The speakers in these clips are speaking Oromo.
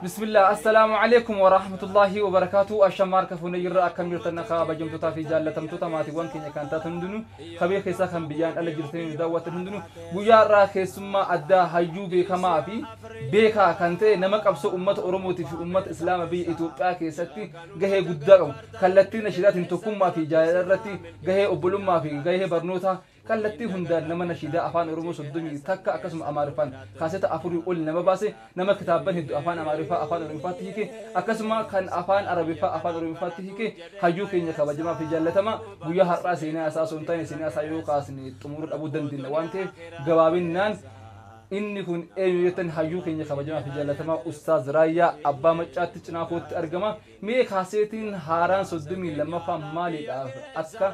Bismillah, assalamu alaikum wa rahmatullahi wa barakatuh. Ashamar kafuun jirra akkam jirtan kabajamtootaa fi jaallatamtoota maatiiwwan keenya kan taatan hundinuu kabee keessaa kan biyyaan ala jirtanii daawwattan hundinuu guyyaa irraa keessummaa addaa hayyuu beekamaa fi beekaa kan ta'e nama qabsoo uummata Oromootii fi uummata Islaama biyya Itoophiyaa keessatti gahee guddaa qabu kallattii nashiidaatiin tokkummaa fi jaalala irratti gahee obbolummaa fi gahee barnootaa kallattii hundaan nama nashiidaa afaan Oromoo 31 akkasuma Amaariffaan kaaseta 4 ol nama baase nama kitaabban hedduu afaan Amaariffaa afaan Oromiffaatti hiike akkasuma kan afaan Arabiffaa afaan Oromiffaatti hiike hayyuu keenya kabajamaa fi jaallatamaa guyyaa har'aa seenaa isaa osoo hin taane seenaa isaa yoo kaasne xumuruu dhabuu dandeenya waan ta'eef gabaabinaan inni kun eenyu jettan hayyuu keenya kabajamaa fi jaallatamaa Ustaaz Raayyaa Abbaa Maccaatti cinaa kootti argama. Mee kaaseetiin haaraan 32ffaa maaliidhaaf akka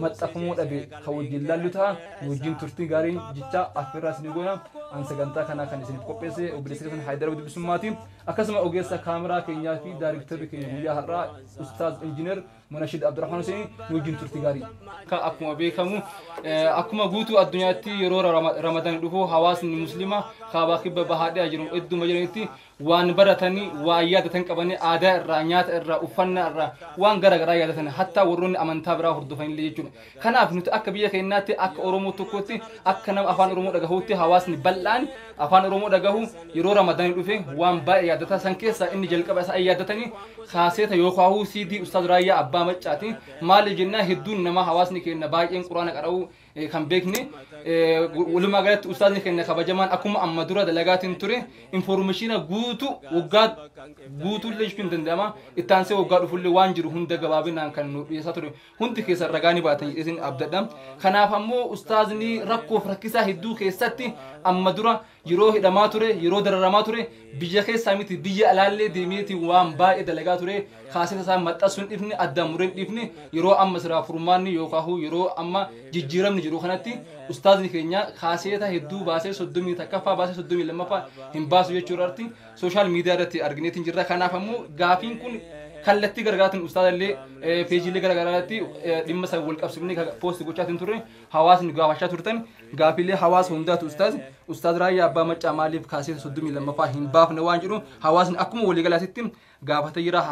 maxxanfamuu dhabe kan wajjin laallu ta'a. Wajjin turtii gaariin jechaa affeerraa isinii goona. An sagantaa kanaa kan isiniif qopheesse obboleessa keessan Haayidar Abdii Bilisummaati. Akkasuma ogeessa kaameraa keenyaa fi daayiriktarri keenya guyyaa har'aa Ustaaz Injiinar Munashid Abdurrahman Hussein wajjin turtii gaarii. Akkuma beekamu akkuma guutuu addunyaatti yeroo Ramadaan dhufu hawaasni musliima kaabaa kibba bahaadhaa jiru idduma jiranitti waan baratanii waan yaadatan qabanii aadaa irraa nyaata irraa uffannaa irraa waan gara garaa yaadatan hattaa warroonni amantaa biraa hordofanillee jechuudha. Kanaaf nuti akka biyya keenyaatti akka Oromoo tokkotti akka nama afaan Oromoo dhagahuutti hawaasni bal'aan afaan Oromoo dhagahu yeroo Ramadaan dhufe waan baay'ee yaadata san keessaa inni jalqaba isaa yaadatanii kaaseeta yookaan CD Ustaaz Raayyaa Abbaa Maccaati maali jennaa hedduun nama hawaasni keenya baay'een quraana qara'uu kan beekne walumaa galatti ustaazni keenya kabajamaan akkuma amma dura dalagaatiin ture informeeshina guutuu waggaa guutuullee jechuun danda'ama itti aansee waggaa dhufullee waan jiru hunda gabaabinaan kan nu dhiyeessaa ture hundi keessan ragaa ni baatan isin abdadha. Kanaaf ammoo ustaazni rakkoof rakkisaa hedduu keessatti amma dura yeroo hidhamaa ture yeroo dararamaa ture biyya keessaa miti biyya alaallee deemeeti waan baay'ee dalagaa ture kaaseta isaa maxxansuun dhiifne addaan mureen dhiifne yeroo amma siraa furmaanni yookaan yeroo amma jijjiiramni jiru kanatti ustaazni keenya kaaseeta hedduu baasee 31ffaa baasee 32ffaa hin baasu jechuudha sooshaal miidiyaa irratti argineetiin jirra. Kanaaf ammoo gaafiin kun kallattii garaagaraatiin ustaazallee peejiilee garaagaraatti dhimma isaa wal qabsiifnee poosti gochaatiin turre hawaasni gaafachaa turtan gaafiilee hawaasa hundaatu ustaaz Raayyaa Abbaa Maccaa maaliif kaaseeta 32ffaa hin baafne waan jedhu hawaasni akkuma waliigalaatitti gaafatee jira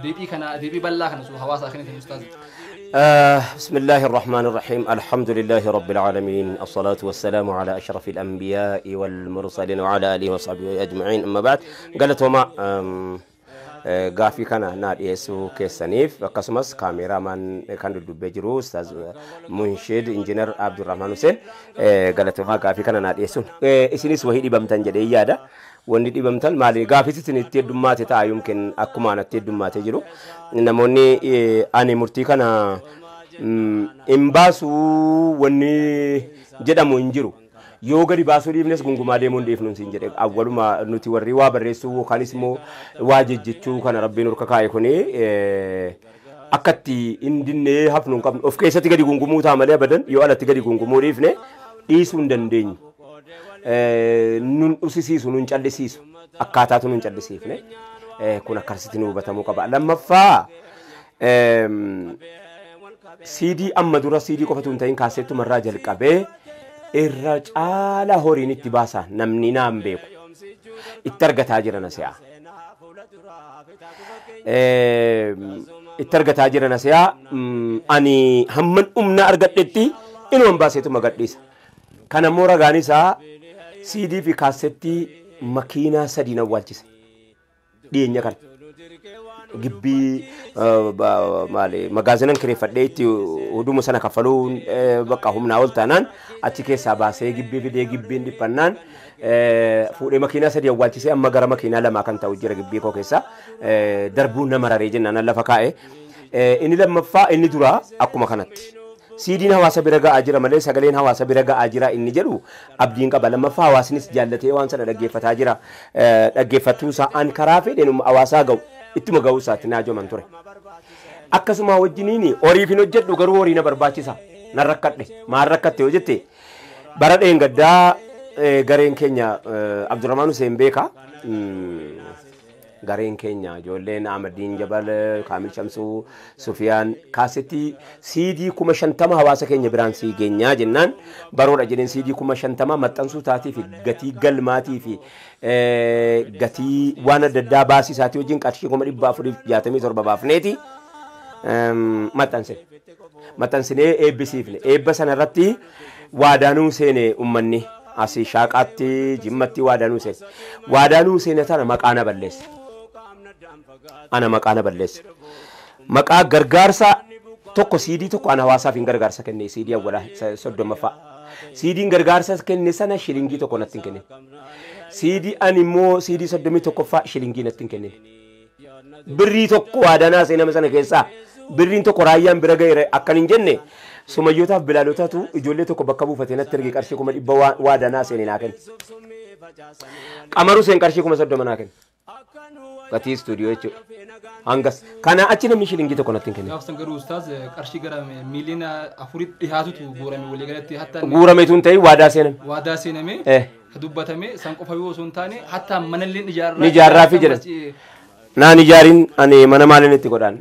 deebii kana deebii bal'aa kana hawaasaa kennitan ustaaz. بسم الله الرحمن الرحيم الحمد لله رب العالمين الصلاة والسلام على أشرف الأنبياء والمرسلين وعلى آله وصحبه أجمعين أما بعد قالت وما gaafii kana naa dhiyeessuu keessaniif akkasumas kaameeraamaan kan duddubbee jiru Ustaaz Munshid Injiinar Abdurrahman Hussein galatoomaa gaafii kana naa dhiyeessuun isinis wahii dhibamtan jedhee yaada. Wanni dhibamtan maali gaafis isinitti heddummaate ta'a yookiin akkuma anatti heddummaatee jiru namoonni ani murtii kana hin baasuu wanni jedhamu hin jiru. Yoo gadi baasuu dhiifnes gungumaa deemuun dhiifnu siin jedhe awwaluma nuti warri waa barreessuu yookaanis immoo waa jejjechuu kana rabbiin harka kaa'e kuni akkatti hin dinnee hafnu hin qabnu of keessatti gadi gungumuu ta'a malee abadan yoo alatti gadi gungumuu dhiifne dhiisuu hin dandeenyu. Nun dhusisiisu nun callisiisu akkaataatu nun callisiifne kun akkasitti nu hubatamuu qaba. Lammaffaa CD amma dura CD qofatu hin ta'in kaasettuma irraa jalqabee irra caala horiin itti baasa namni naan beeku itti argataa jira na se'a. Itti argataa jira na se'a ani hamman humna argadhetti inuman baaseetuma gadhiisa. Kana immoo ragaan isaa CD fi kaasettii makiinaa 3 awwaalchise dhiyeenya kana. Gibbii maali magaazinan kireeffadhee itti huduma sana kaffaluun bakka humnaa ol taanaan achi keessaa baasee gibbii fidee gibbiin dhiphannaan fuudhee makiinaa 3 awwaalchisee amma gara makiinaa 2 kan ta'u jira gibbii koo keessa darbuun nama raree jennaan lafa kaa'e. Inni lammaffaa inni duraa akkuma kanatti. CD'n hawaasa bira ga'aa jira malee sagaleen hawaasa bira ga'aa jira inni jedhu abdiin qaba. Lammaffaa hawaasnis jaallatee waan sana dhaggeeffataa jira. Dhaggeeffattuu isaa an karaa fedheen hawaasaa ga'u ittuma ga'uu isaatti naajoman ture. Akkasuma wajjiniin horiif hin hojjedhu garuu horii na barbaachisa. Nan rakkadhe. Maal rakkatte yoo jette bara dheengaddaa gareen keenya Abdurrahman Hussein beeka. Gareen keenya ijoolleen Ahmadiin Jabal, Kaamil Shamsuu, Sufiyaan kaasettii CD 50,000 hawaasa keenya biraan sii geenyaa jennaan baroodha jedheen CD 50,000 maxxansuu taatii fi gatii galmaatii fi gatii waan adda addaa baasii isaatii wajjin qarshii 467,000 baafneeti maxxansine. Maxxansinee eebbisiifne. Eebba sana irratti waadaanuu seene uummanni asii Shaaqaatti, Jimmatti waadaanuu seene. Waadaanuu seene tana maqaa na balleesse. Ana maqaa na balleesse. Maqaa gargaarsa tokko CD tokko ana hawaasaaf hin gargaarsa kenne CD awwalaa 30ffaa. CD'n gargaarsa kenne sana shilingii tokko natti hin kennine. CD ani immoo CD 31ffaa shilingii natti hin kennine. Birrii tokko waadanaa seename sana keessaa birriin tokko raayyaan bira ga'eera akkan hin jenne sumayyootaaf bilaalotaatu ijoollee tokko bakka buufatee natti erge qarshii 100,000 waadanaa seene naa kenne. Qamaruu seen qarshii 30,000 naa kenne. Gatii istuudiyoo jechuudha. Hangas kana achi namni shilingii tokko natti hin kennine. Gaafsan garuu ustaaz qarshii gara 4 miiliyoona dhiyaatutu guurame walii galatti hatta Guurameetu hin ta'in waadaa seename. Waadaa seename dubbatame san qofa yoo osoo hin taane hatta manallee ijaarraa Ni ijaarraa fi jedhan. Naan ijaarin ani mana maaliin itti godhaan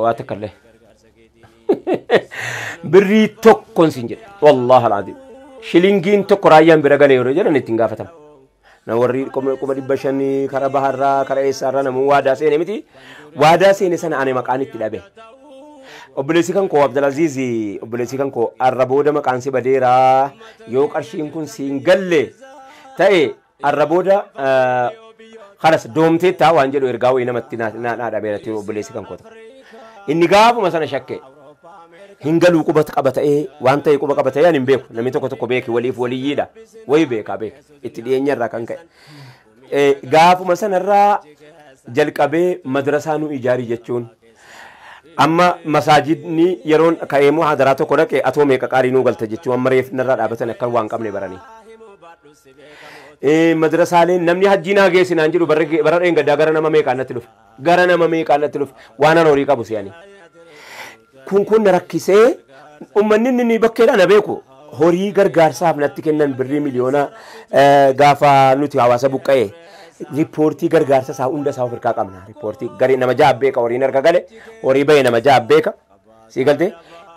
waa takka illee. Birrii tokkoon siin jedha. Wallahi alaaziim. Shilingiin tokko raayyaan bira galee yeroo jedhan ittiin gaafatama. Na warri 500,000 kara baharraa kara eessaarraa namuu waadaa seene miti. Waadaa seene sana ani maqaan itti dhabe. Obboleessi kan koo Abdulaziz, obboleessi kan koo, arra booda maqaan si badeeraa, yoo qarshiin kun siin galle ta'e arra booda kanas doomteettaa waan jedhu ergaa wayii namatti naa dhabeera obboleessi kan koo. Inni gaafuma sana shakke. Hin galuu quba qaba ta'ee waan ta'e quba qaba ta'ee ani hin beeku. Namni tokko tokko beeki, waliif waliyyiidha. Wayi beekaa beeka itti dhiyeenya irraa kan ka'e. Gaafuma sanarraa jalqabee madrasaa nu ijaarii jechuun amma masaajidni yeroon ka'ee muhaadaraa tokko dhaqe atoo meeqa qaarii nuu galta jechuun amma reef narraa dhaabatan akka waan qabne baranii. Madrasaaleen namni hajjii naa geessi naan jedhu bara dheengaddaa gara nama meeqaan natti dhufe, gara nama meeqaan natti dhufe, waan an horii qabu si'anii. Kun na rakkisee uummanni inni bakkeedha na beeku horii gargaarsaaf natti kennan birrii miliyoona gaafa nuti hawaasa buqqa'e riippoortii gargaarsa isaa hunda isaa of harkaa qabna. Riippoortii garee nama ja'a beeka, horiin harka gale, horii bahe nama ja'a beeka. Sii galtee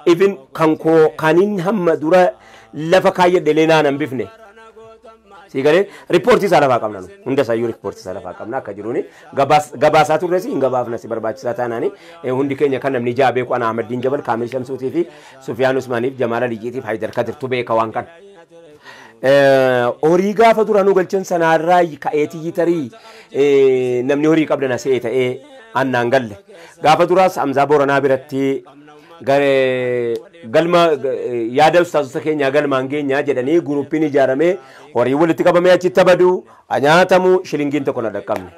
ifin kan koo kanin hamma dura lafa kaayyadhe lee naan hambifne. Sii galee riippoortii isaa lafaa qabna, hunda isaayyuu riippoortii isaa lafaa qabna akka jiruuni gabaasaa turres hin gabaafna si barbaachisaa taanaani hundi keenya kan namni ja'a beeku ana Ahmadiin Jabal, Kaamil Shamsuutii fi Sufiyaan Usmaaniif, Jamaal Aliyyiitiif Haydar Kadirtu beeka waan kana. Horii gaafa dura nu galchan sanaarraa ka'eetii tarii namni horii qabdan asee ta'ee annaan galle. Gaafa duraas Hamzaa Booranaa biratti galma yaada ustaazota keenyaa galmaan geenyaa jedhanii guruppiin ijaaramee horii walitti qabamee achitti abadu nyaatamu shilingiin tokko na dhaqqabne.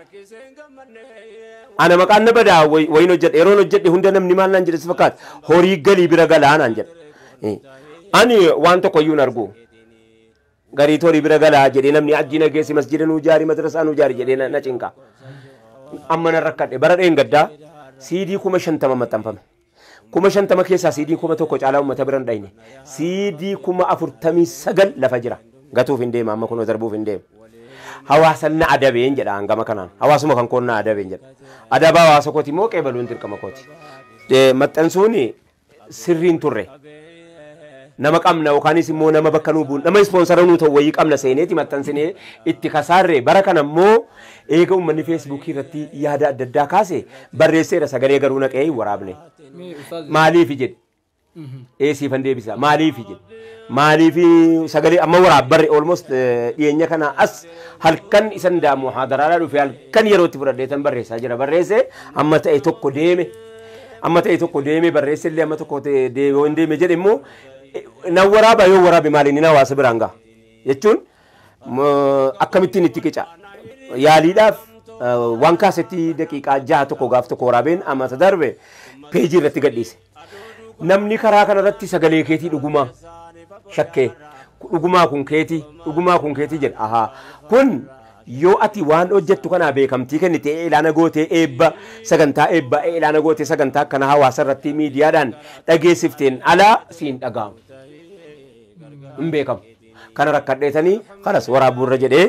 Ana maqaan na badaa wayin hojjedhe, yeroon hojjedhe hunda namni maal naan jedhe si fakkaata, horii galii bira galaa naan jedha. Ani waan tokko iyyuu hin argu. Garii horii bira galaa jedhee namni hajji na geessi, masjida nuu jaari, madrasaa nuu jaari jedhee na cinqa. Amma na rakkadhe, bara dheengaddaa CD 50,000 maxxanfame. 50,000 keessaa CD 1,000 caalaa uummata bira hin dhayne. CD 49,000 lafa jira. Gatuuf hin deema, amma kunoo darbuuf hin deema. Hawaasa na adabeen jedha hangama kanaan. Hawaasuma kan koon na adabeen jedha. Adabaa hawaasa kooti immoo qeebaluun dirqama kooti. Maxxansuun sirriin turre. Nama qabna yookaanis immoo nama bakka nuu bu'u, nama ispoonsara nuu ta'u wayii qabna seeneeti maxxansinee itti kasaarre. Bara kana immoo eega uummanni feesbuukii irratti yaada adda addaa kaase barreesseera, sagalee garuu naqee hin waraabne. Maaliif jedhe? Eesiifan deebisa, maaliif jedhe? Maaliif sagalee amma waraabbarre? Almost dhiyeenya kana as halkan isan daamu muhaadaraadhaa dhufe, halkan yeroo itti fudhadhee tan barreessaa jira, barreesse amma ta'e tokko deeme, amma ta'e tokko deeme barreesse illee amma tokko yoo hin deeme jedhe immoo nan waraaba, yoo waraabe maaliin inni hawaasa biraan gaha jechuun akkamittiin itti qica yaaliidhaaf waan kaasetti daqiiqaa 6 tokko gaaf tokko waraabeen amata darbe peejii irratti gadhiise. Namni karaa kanarratti sagalee keetii dhugumaa shakkee, dhugumaa kun keetii, dhugumaa kun keetii jedha. Ahaa, kun yoo ati waan hojjettu kanaa beekamtii kennite, ilaana gootee, eebba sagantaa eebba ilaana gootee, sagantaa akkana hawaasa irratti miidiyaadhaan dhageessifteen alaa siin dhaga'amu. Hin beekamu. Kana rakkadheetanii kanas waraabuurra jedhee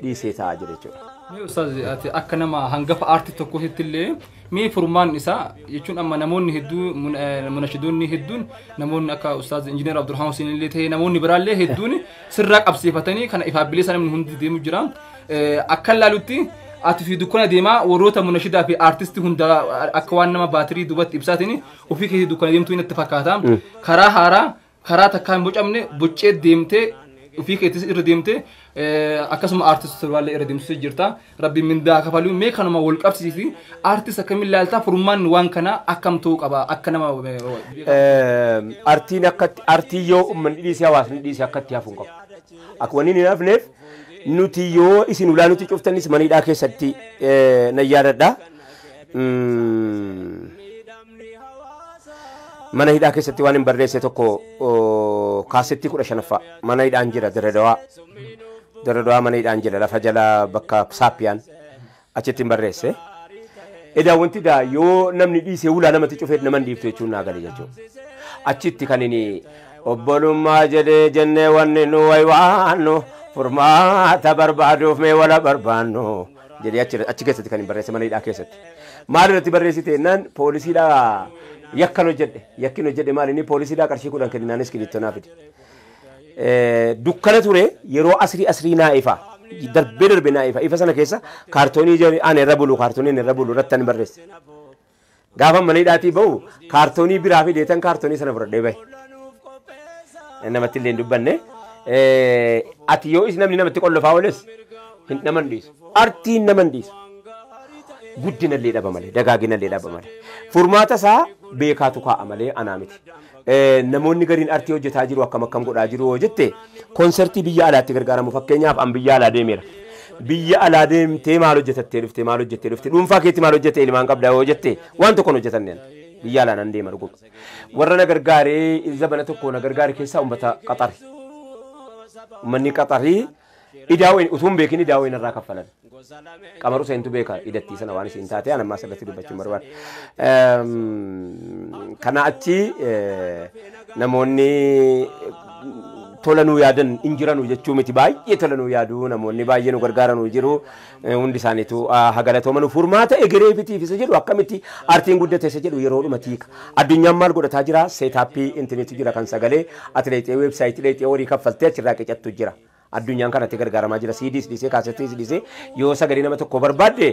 dhiisee taa'aa jira jechuudha. Mee ustaaz, ati akka nama hangafa aartii tokkootti illee, mee furmaan isaa jechuun amma namoonni hedduu, munashidoonni hedduun, namoonni akka ustaaz injiinar Abdurrahman Hussein illee ta'ee namoonni biraallee hedduun sirraa qabsiifatanii kana ifaabbilee sana namni hundi deemu jira. Akka ilaalutti ati fi dukkana deemaa warroota munashidaa fi aartistii hunda akka waan nama baatirii duubatti ibsaatiin ofii keetii dukkana deemtuu natti fakkaata. Karaa haaraa, karaa takkaa hin bocamne boccee deemtee ofii keetis irra deemtee akkasuma aartistii torbaallee irra deemsisee jirta. Rabbi mindaa kafaluu. Mee kanuma wal qabsiisi, aartist akkamiin ilaaltaa? Furmaan waan kana akkam ta'uu qaba akka nama? Artiin akkatti artii yoo uummanni dhiisee, hawaasni dhiisee akkatti hafuu hin qabu. Akka wanni hin hafneef nuti yoo isin ulaa nuti cuftanis maniidhaa keessatti nan yaadadha. Mana hidhaa keessatti waan hin barreesse tokko kaasettii 15ffaa mana hidhaan jira Diredawaa. Diredawaa mana hidhaan jira, lafa jala bakka saappiyaan achitti hin barreesse. Edaa wanti daa yoo namni dhiisee ulaa namatti cufee nama hin dhiiftu jechuun naa gale jechuudha. Achitti kan inni obbolummaa jedhee jennee wanni nu waywaannu furmaata barbaaduuf mee wala barbaannu jedhee achi keessatti kan hin barreesse mana hidhaa keessatti. Maal irratti barreessite jennaan, poolisiidhaa yakkan hojjedhe, yakkin hojjedhe maal inni poolisiidhaa qarshii 10 kenninaanis kilittoo naa fide. Dukkana ture, yeroo asrii asrii naa ifa, darbee darbee naa ifa, ifa sana keessa kaartoonii ani irra bulu, kaartoonii irra bulu irratti ani barreesse. Gaafa mana hidhaatii bahu kaartoonii biraa fideetan kaartoonii sana fudhadhee bahe. Namatti illee hin dubbanne. Ati yoo namni namatti qollofaa ooles nama hin dhiisu. Artiin nama hin dhiisu. Guddina illee dhaba malee, dagaagina illee dhaba malee. Furmaata isaa beekaatu kaa'a malee anaa miti. Namoonni gariin artii hojjetaa jiru, akkam akkam godhaa jiru yoo jette, konsertii biyya alaatti gargaaramu. Fakkeenyaaf an biyya alaa deemeera. Biyya alaa deemtee maal hojjetattee dhufte, maal hojjettee dhufte, dhuunfaa keetti maal hojjette, ilmaan qabdaa yoo jette, waan tokkoon hojjetanneen biyya alaa nan deema dhuguma. Warra na gargaaree zabana tokko na gargaare keessaa uummata Qaxari. Uummanni Qaxarii idaa utuu hin beekin idaa wayin irraa kaffalan. Qamaru seentu beeka idattii sana waan isiin taate, an ammaa asirratti dubbachuun barbaada. Kana achi namoonni tola nuu yaadan hin jiranu jechuu miti, baay'ee tola nuu yaadu, namoonni baay'ee nu gargaaranuu jiru, hundi isaaniitu hagalatooman. Furmaata egeree fitiif isa jedhu, akkamitti artiin guddate isa jedhu yeroodhuma tiika. Addunyaan maal godhataa jira? Seetaappii intiniitu jira, kan sagalee atileetii weebsaayitii dheexee horii kaffaltee achirraa qicattu jira. Addunyaan kanatti gargaaramaa jira. CDs dhiisee, kaasettiis dhiisee, yoo sagalee nama tokko barbaadde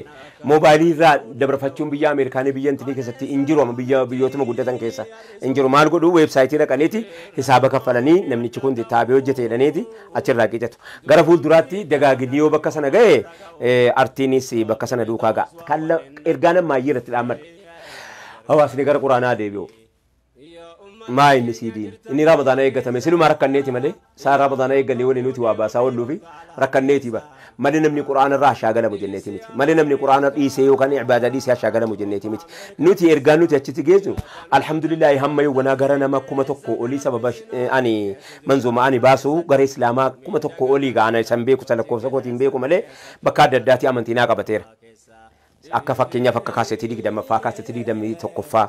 moobaayilii irraa dabarfachuun biyya Ameerikaanii biyya intinii keessatti hin jiru, amma biyya biyyootuma guddatan keessa hin jiru. Maal godhu? Weebsaayitii dhaqaniiti hisaaba kaffalanii namnichi kun taabee hojjete jedhaniiti achirraa qicatu. Gara fuulduraatti dagaaginni yoo bakka sana ga'e artiinis bakka sana duukaa ga'a. Ergaan ammayyii irratti dhaammadhu. Hawaasni gara quraanaa deebi'u. Maa inni siidiin inni ramadaana eeggatame silumaa rakkanneeti malee, isaan ramadaana eeggannee waliin nuti waa baasaa oolluufi rakkanneeti bara malee, namni quraana irraa shaagalamu jenneeti miti malee, namni quraana dhiisee yookaan ibaadaa dhiisee shaagalamu jenneeti miti. Nuti ergaan nuti achitti geessu, alhamdulillahi, hamma yawwanaa gara nama 1000 olii sababa ani manzuma ani baasu gara islaamaa 1000 olii gaana isan beeku, isa lakkoofsa kootiin beeku malee, bakka adda addaatti amantii naa qabateera. Akka fakkeenyaaf akka kaasetii 20ffaa, kaasetii 21ffaa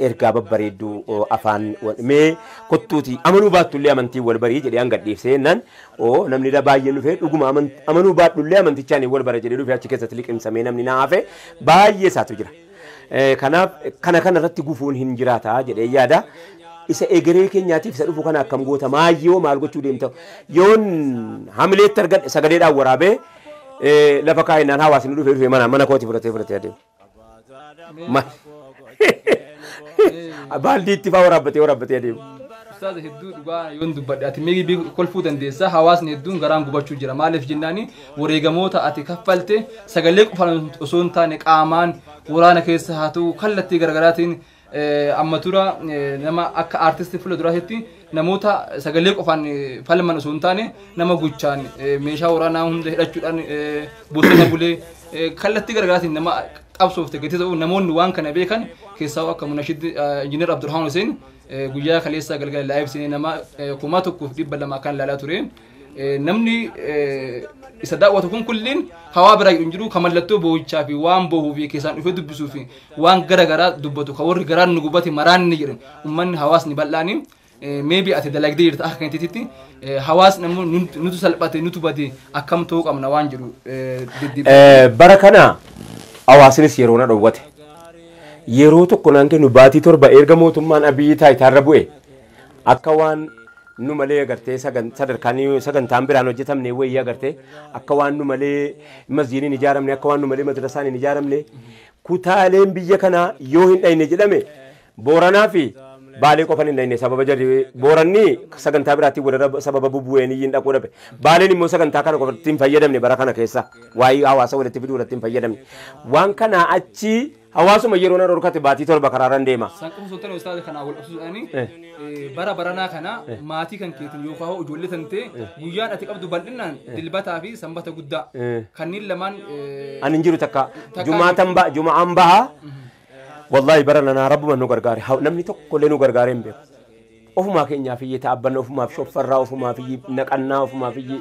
ergaa babbareedduu afaan mee kottuuti amanuu baattullee amantii wal barii jedhee hanga dhiibsee jennaan, oo namni baay'een dhufee dhuguma amanuu baadhullee amantichaan wal bara jedhee dhufee achi keessatti liqimsamee namni na hafe baay'ee isaatu jira. Kanaaf kana kana irratti gufuun hin jiraata jedhee yaada. Isa egeree keenyaatiif isa dhufu kana akkam goota, maayyoo maal gochuu deemta, yoon hamileetti argadhe sagaleedhaan waraabee lafa kaa'inaan hawaasni dhufee dhufee mana mana kooti fudhatee fudhatee adeema. Baaldii itti faa waraabbatee waraabbatee adeema. Ustaaza, hedduu dhugaa yoon dubbadhe ati meebii kolfuu dandeessa, hawaasni hedduun garaan gubachuu jira. Maaliif jennaani, wareegamoota ati kaffalte sagalee qofaan osoo hin taane qaamaan waraana keessa haa ta'u kallattii garaagaraatiin, amma tura nama akka aartistii fuula duraatti namoota sagalee qofaan falman osoo hin taane nama gochaan meeshaa waraanaa hunda hidhachuudhaan bosona bulee kallattii garaagaraatiin nama qabsoofte gatii ta'u, namoonni waan kana beekan keessaa akka munashid injiinar Abdurrahman Hussein guyyaa kaleessaa galgala live seenee nama 1200 kan ilaalaa ture. Namni isa daawwatu kun kulliin hawaa biraa hin jiru, kan mallattoo boo'ichaa fi waan boohuu fi keessaan dhufee dubbisuu fi waan gara garaa dubbatu, kan warri garaan nu gubate maraan ni jedhan ummanni hawaasni bal'aani. Maybe ati dalagdee jirta akka keetitti hawaasni immoo nutu salphate nutu bade akkam ta'uu qabna waan jedhu deddeebi'e. Bara kana hawaasnis yeroo na dhowwate. Yeroo tokko naan kennu baatii 7 erga mootummaan Abiyyi taayitaarra bu'e akka waan nu malee agartee sadarkaan sagantaan biraan hojjetamne wayii agartee akka waan nu malee masjiidiin ijaaramne akka waan nu malee madrasaan hin ijaaramne kutaaleen biyya kanaa yoo hin dhayne jedhame Booranaa fi Baalee qofan hin dhayne sababa jarri Booranni sagantaa biraatti walirra sababa bubbu'een hin dhaquu dhabe Baaleen immoo sagantaa kana qofatti hin fayyadamne bara kana keessa waa'ee hawaasa walitti fiduu irratti hin fayyadamne waan kanaa achi hawaasuma yeroo na dhorkate baatii 7 karaarran deema. San qofa osoo hin taane ustaaza kanaa wal qabsiisuudhaani bara baranaa kana maatii kan keetiin yookaan ijoollee tan ta'e guyyaan ati qabdu bal'inaan dilbataa fi sanbata guddaa kanneen lamaan. Ani hin jiru takka jumaatan ba'a juma'aan ba'a wallahi bara nanaa rabbuma nu gargaare namni tokko illee nu gargaaree hin beeku. Ofumaa keenyaaf iyyee taabbanna ofumaaf shoffarraa ofumaaf iyyee naqannaa ofumaaf iyyee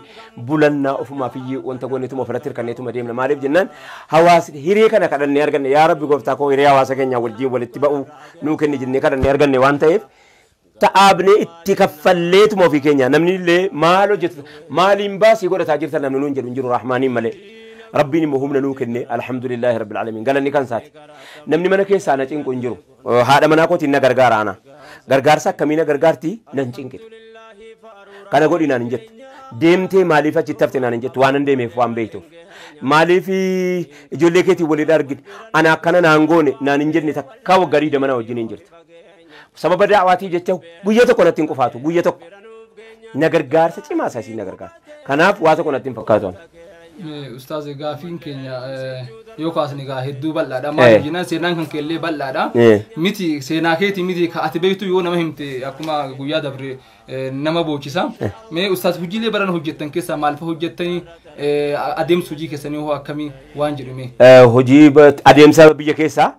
bulannaa ofumaaf iyyee wanta goonetuma ofirratti hirkanneetuma deemna maaliif jennaan hawaasni hiree kana kadhannee arganne yaa rabbi gooftaa koo hiree hawaasa keenyaa wajjin walitti ba'uu nuu kenni jennee kadhannee arganne waan ta'eef ta'aabnee itti kaffalleetuma ofii keenya namni illee maal hojjetu maaliin baasii godhataa jirtan namni nuun jedhu hin jiru rahmaaniin malee. Rabbiin immoo humna nuu kenne alhamdulillahi rabbil alamin galanni kan isaati. Namni mana keessaa na cinqu hin jiru. Haadha manaa kootiin na gargaara ana. Gargaarsa akkamii na gargaarti nan cinqitu. Kana godhi naan hin jettu. Deemtee maaliif achitti hafte naan hin jettu waan hin deemeef waan beektuuf. Maaliif ijoollee keetiin waliin argine ana akkana naan goone naan hin jenne takka waggaa 20 na wajjin hin jirtu. Sababa daawaatii jecha guyya tokko natti hin qufaatu guyya tokko. Na gargaarsa cimaa isaa isiin na gargaarsa. Kanaaf waa tokko natti hin fakkaatu. Ustaaz gaafiin keenya yoo kaasni gaa hedduu bal'aadha. Maaliif jennaan seenaan kan keellee bal'aadha. Miti seenaa keetii miti ka ati beektu yoo nama himte akkuma guyyaa dabre nama boocisa. Mee ustaaz hojiilee baran hojjettan keessaa maal fa'a hojjettanii adeemsa hojii keessanii hoo akkamii waan jedhu mee? Hojii adeemsa biyya keessaa?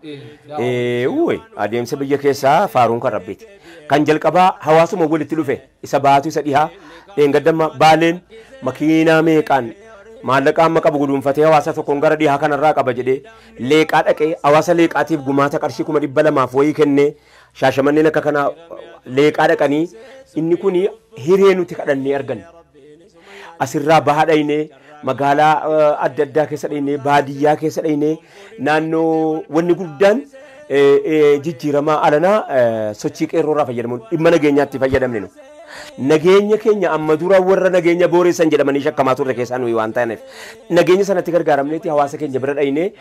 Adeemsa biyya keessaa faaruun kan rabbiiti. Kan jalqabaa hawaasuma walitti dhufe isa baatu isa dhihaa dheengaddamma Baaleen makiinaa meeqaan maallaqa amma qabu guduunfatee hawaasa tokkoon gara dhihaa kanarraa qaba jedhee leeqaa dhaqee hawaasa leeqaatiif gumaata qarshii 200,000 wayii kennee Shaashamanneen akka kanaa leeqaa dhaqanii inni kun hiree nuti kadhannee arganne. Asirraa baha dhaynee magaalaa adda addaa keessa dhaynee baadiyyaa keessa dhaynee naannoo wanni guddaan jijjiiramaa alanaa sochii qeerroorraa fayyadamuun dhimma nageenyaatti fayyadamne nu. Nageenya keenya amma dura warra nageenya booreessan jedhamanii shakkamaa turre keessaa nuyi waan taaneef nageenya sanatti gargaaramneeti hawaasa keenya bira dhaynee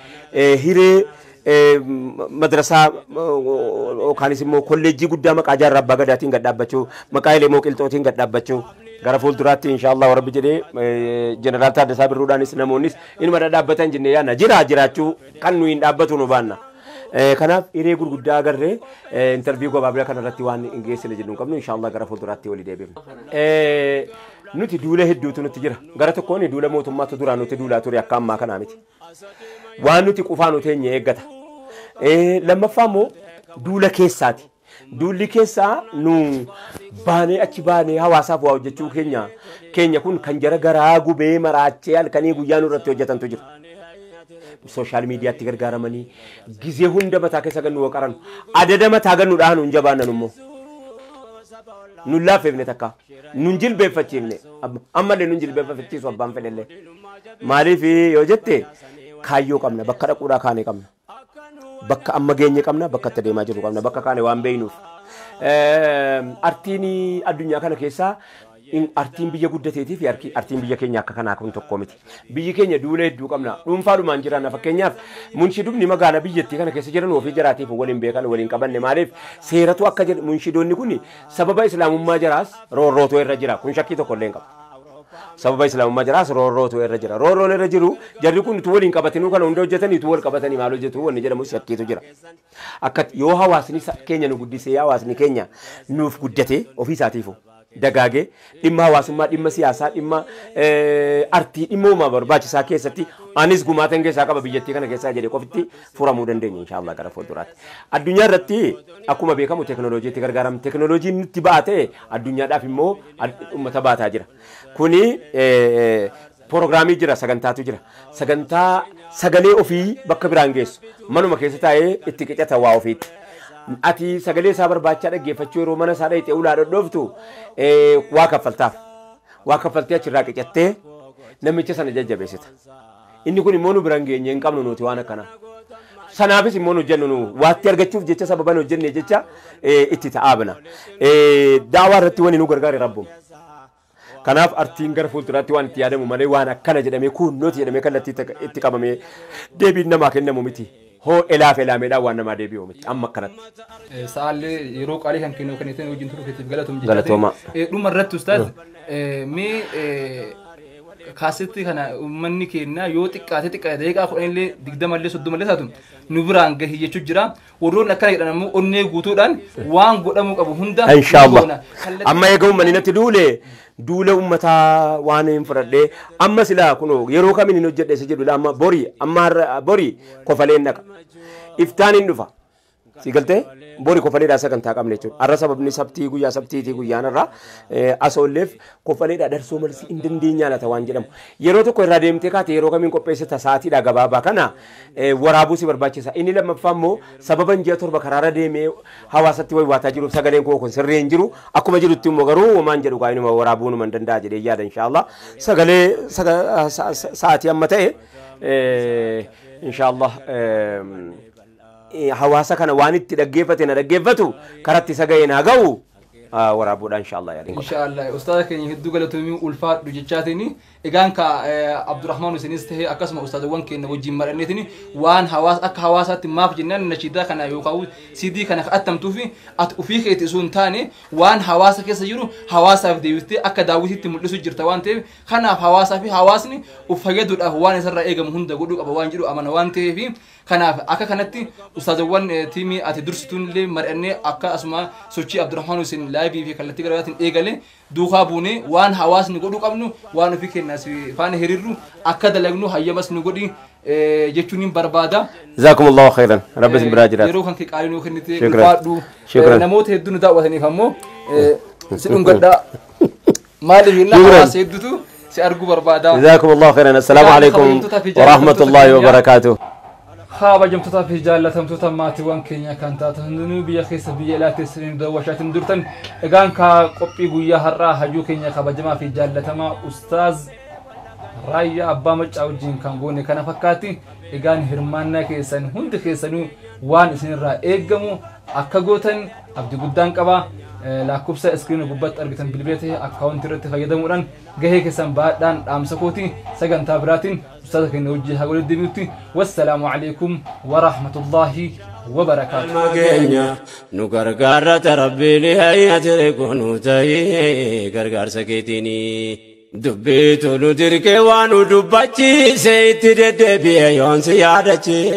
hiree madrasaa yookaanis immoo kolleejjii guddaa maqaa Jaarraa Abbaa Gadaatiin gad dhaabbachuu maqaa Elemoo Qilxootiin gad dhaabbachuu gara fuulduraatti inshaallah rabbi jedhee jeneraal Taaddasaa Birruudhaanis namoonnis inuma dhadhaabbatan jennee yaadna jira jiraachuu kan nuyi hin dhaabbatu nu baanna. Kanaaf hiree gurguddaa agarree interviyuu gabaabaa kanarratti waan hin geessine jennu hin qabnu inshaallah gara fuulduraatti walii deebifna. Nuti duula hedduutu nutti jira. Gara tokkoon duula mootummaatu duraan nuti duulaa ture akka ammaa kanaa miti. Waan nuti qufaa nuti eenye eeggata. Lammaffaa immoo duula keessaati. Duulli keessaa nu baanee achi baanee hawaasaaf waa hojjechuu keenya kun kan jara garaa gubee maraachee halkanii guyyaa nurratti hojjetantu jira. Sooshaal miidiyaatti gargaaramanii gizee hunda mataa keessa gannu waqaran adada mataa gannu dhahan hin jabaannan immoo nun laaffeefne takka nun jilbeeffachiifne ammallee nun jilbeeffachiisu abbaan fedhellee maaliif yoo jette kaayyoo qabna bakka dhaquudhaa kaane qabna bakka amma geenye qabna bakka itti deemaa jirru qabna bakka kaane waan beeynuuf. Artiin addunyaa kana keessaa artiin biyya guddateetii fi artiin biyya keenya akka kanaa kun tokko miti. Biyyi keenya duula hedduu qabna. Dhuunfaadhumaan jiraanna fakkeenyaaf munshidubni magaalaa biyyattii kana keessa jiran ofii jaraatiif waliin beekan waliin qabanne maaliif seeratu akka jedhu munshidoonni kun sababa islaamummaa jaraas roorrootoo irra jira kun shakkii tokko illee hin qabu. Sababa islaamummaa jaraas roorrootoo irra jira. Roorroon irra jiru jarri kun utuu waliin qabatinuu kana hunda hojjetanii utuu wal qabatanii maal hojjetu wanni jedhamu shakkiitu jira. Akka yoo hawaasni keenya nu guddisee hawaasni keenya nuuf guddate ofii isaatiifu dagaagee dhimma hawaasummaa dhimma siyaasaa dhimma artii dhimma uumaa barbaachisaa keessatti anis gumaatan keessaa qaba biyyattii kana keessaa jedhe qofitti furamuu dandeenya inshaallah gara fuulduraatti. Addunyaa irratti akkuma beekamu teekinooloojiitti gargaaramna. Teekinooloojiin nutti ba'aa ta'e addunyaadhaaf immoo uummata baataa jira. Kuni Programii jira, sagantaatu jira. Sagantaa sagalee ofii bakka biraan geessu. Manuma keessa taa'ee itti qicata waa ofiitti. Ati sagalee isaa barbaachaa dhaggeeffachuu yeroo mana isaa dhayxee ulaa dhodhooftu waa kaffaltaaf. Waa kaffaltee achirraa qicattee namicha sana jajjabeessita. Inni kun immoo nu biraan geenye hin qabnu nuti waan akkanaa. Sanaafis immoo nu hojjennu nu waatti argachuuf jecha sababa nu hojjenne jecha itti ta'aa bina. Daawaa irratti wanni nu gargaare rabbuma. Kanaaf artiin gara fuulduraatti waan itti yaadamu malee waan akkana jedhamee kunnooti jedhamee kallattii itti qabamee deebiin namaa kennamu miti. Hoo elaaf elaameedhaan waan namaa deebi'u miti amma akkanatti. Sa'aallee yeroo qaalii kan kennu kan ittiin wajjin turuu keetiif galatoom jecha. Galatooma. Dhuma irratti ustaaz mee kaasetti kana uummanni keenya yoo xiqqaate xiqqaate daqiiqaa 10 illee 20 illee 30 illee taatu nu biraan gahi jechuu jira. Warroonni akkana jedhan ammoo onnee guutuudhaan waan godhamuu qabu hunda Inshaallah. Amma eega uummanni natti duule duula uummataa waan hin fudhadhee amma silaa kunoo yeroo kamiin hin hojjedhe isa jedhu amma borii amma borii kofaleen dhaqa. Iftaan hin dhufa. Si galtee bori kofaleedhaa sagantaa qabne jechuudha. Har'a sababni sabtii guyyaa sabtiitii guyyaan irraa asoolleef kofaleedhaa darsoo malsi hin dandeenyaa laata waan jedhamu. Yeroo tokko irraa deemtee kaate yeroo kamiin qopheessita sa'aatiidhaa gabaabaa kana waraabuu si barbaachisa. Inni lammaffaa immoo sababan ji'a 7 karaarra deemee hawaasatti waywaataa jiruuf sagaleen koo kun sirrii hin jiru. Akkuma jirutti immoo garuu homaan jedhu gaa inuma waraabuu numa hin danda'a jedhee yaada inshaallah. Sagalee sa'aatii amma ta'e inshaallah hawaasa kana waan itti dhaggeeffate na dhaggeeffatu karatti isa ga'e naa ga'u waraabuudha inshaallah yaadin godha. Inshaallah ustaaza keenya hedduu galatoomii ulfaadhu jechaatiin egaan ka Abdurrahmaan Huseeniis ta'e akkasuma ustaazawwan keenya wajjin mari'anneetiin waan hawaasa akka hawaasaatti maaf jennaan nashiidaa kana yookaan CD kana kadhatamtuu fi ati ofii keetii osoo hin taane waan hawaasa keessa jiru hawaasaaf deebistee akka daawwitiitti mul'isu jirta waan ta'eef kanaaf hawaasaa fi hawaasni of fayyaduudhaaf waan isarraa eegamu hunda godhuu qaba waan jedhu amana waan ta'eef kanaaf akka kanatti ustaazawwan tiimii ati dursituun illee mari'annee akka asuma sochii Abdurrahmaan Huseen laayivii fi kallattii garaagaraatiin eegale duukaa buunee waan hawaasni godhuu qabnu waan ofii keenyaas faana hiriirru akka dalagnu hayyamas nu godhi jechuun hin barbaada. Jazakumullahu khairan. Rabbi isin biraa jiraatu. Yeroo kan kee qaalii nuu kennite Shukran. ulfaadhu. Shukran. Namoota hedduu nu daawwataniif ammoo si dhungadhaa. Maaliif jennaan Shukran. hawaasa hedduutu si arguu barbaada. Jazakumullahu khairan. Assalaamu alaikum wa rahmatullahi wa barakatuh. Kabajamtootaa fi jaallatamtoota maatiiwwan keenya kan taatan hundinuu biyya keessa biyya alaa teessanii nu daawwachaatiin durtan egaan ka qophii guyyaa har'aa hayyuu keenya kabajamaa fi jaallatamaa ustaaz Raayyaa Abbaa Maccaa wajjin kan goone kana fakkaatti egaan hirmaannaa keessan hundi keessanuu waan isinirraa eeggamu akka gootan abdii guddaan qaba. Lakkoofsa iskiriina gubbaatti argitan bilbila ta'e akkaawuntii irratti fayyadamuudhaan gahee keessan baadhaan dhaamsa kooti sagantaa biraatiin ustaaza keenya wajjin haa walitti deebinutti wassalaamu alaikum wa rahmatullahi wa barakaatuh. Mageenya nu gargaarrata rabbiin hayyatire kunu ta'ee gargaarsa keetiini. Dubbiitu nu dirqee waan nu dubbachiise itti deddeebi'e yoon si yaadachiise.